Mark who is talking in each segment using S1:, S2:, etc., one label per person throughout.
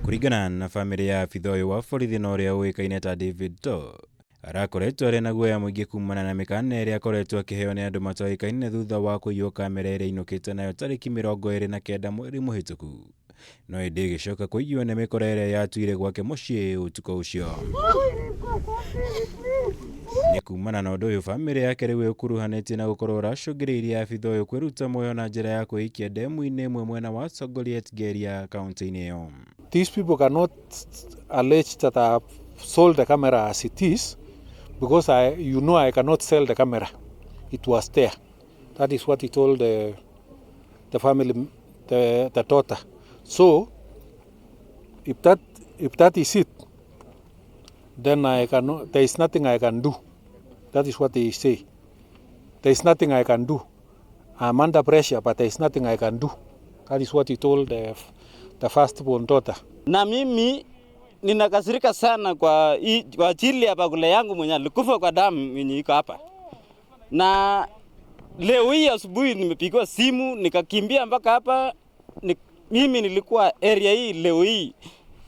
S1: Kũringana na bamĩrĩ ya abitha ũyũ wa borithi na ũrĩa ũĩkaine ta David To, arakoretwo arĩ na guoya mũingĩ kumana na mĩkana ĩrĩa akoretwo akĩheo nĩ andũ matoĩkaine thutha wa kũiywo kamera ĩrĩa ainũkĩte nayo tarĩki 29 mweri mũhĩtũku. No ĩndĩ ĩgĩcoka kũiywo nĩ mĩkora ĩrĩa yatuire gwake mũciĩ ũtukũ ũcio. Nĩ kumana na ũndũ ũyũ bamĩrĩ yake rĩu ĩkuruhanĩtie na gũkorwo ũracũngĩrĩirie abitha ũyũ kwĩruta muoyo na njĩra ya kwĩikia ndemu-inĩ ĩmwe mwena wa Songoliet Geria kaunti-inĩ ĩyo.
S2: These people cannot allege that I have sold the camera as it is because I cannot sell the camera. It was there. That is what he told the family, the daughter. So if that is it, then I cannot, there is nothing I can do. That is what they say. There is nothing I can do. I'm under pressure, but there is nothing I can do. That is what he told the firstborn daughter.
S3: Na mimi ninakasirika sana kwa ajili ya bakula yangu mwenye alikufa kwa damu yenye iko hapa. Na leo hii asubuhi nimepigiwa simu nikakimbia mpaka hapa. Mimi nilikuwa area hii leo hii,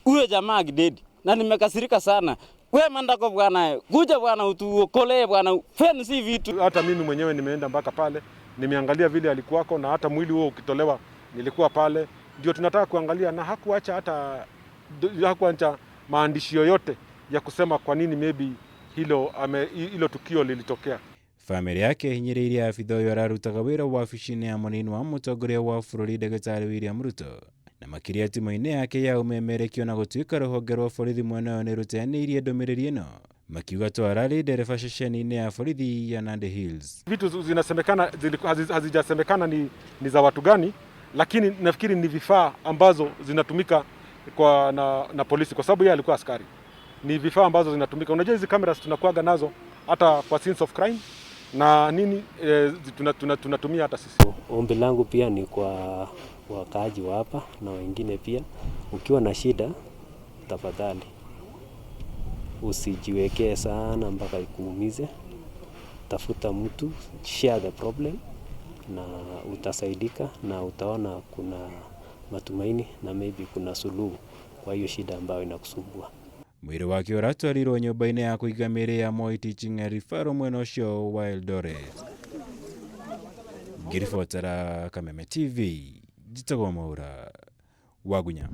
S3: huyo jamaa akidedi, na nimekasirika sana. We Mandako bwana, kuja bwana utuokolee bwana, fence vitu.
S4: Hata mimi mwenyewe nimeenda mpaka pale, nimeangalia vile alikuwako, na hata mwili huo ukitolewa nilikuwa pale. Ndio tunataka kuangalia, na hakuacha maandishi yoyote ya kusema kwa nini maybe hilo tukio lilitokea.
S1: Bamĩrĩ yake ĩhinyĩrĩirie abitha ũyũ ararutaga wĩra wabici-inĩ ya mũnini wa mũtongoria wa bũrũri ndagĩtarĩ William Ruto, na makĩria timũ-inĩ yake ya ũmemerekio, na gũtuĩka rũhonge rwa borithi mwena ũyũ nĩ rũteanĩirie ndũmĩrĩri ĩno, makiuga to ararĩ ndereba ceceni-inĩ ya borithi ya Nandi Hills.
S4: Vitu zinasemekana hazijasemekana ni za watu gani, lakini nafikiri ni vifaa ambazo zinatumika na polisi, kwa sababu yeye alikuwa askari. Ni vifaa ambazo zinatumika. Unajua hizi cameras tunakuaga nazo hata kwa scenes of crime na nini, tunatumia hata sisi.
S5: Ombi langu pia ni kwa wakaaji wa hapa na wengine pia, ukiwa na shida tafadhali usijiwekee sana mpaka ikuumize. Tafuta mtu, share the problem na utasaidika na utaona kuna matumaini na maybe kuna suluhu kwa hiyo shida ambayo inakusumbua.
S1: Mwĩrĩ wake ũratwarirwo nyũmba-inĩ ya kũiga mĩĩrĩ ya Moi Teaching and Referral mwena ũcio wa Eldoret. Ngĩribotera Kameme TV, njĩtagwo Mwaura Wagunya.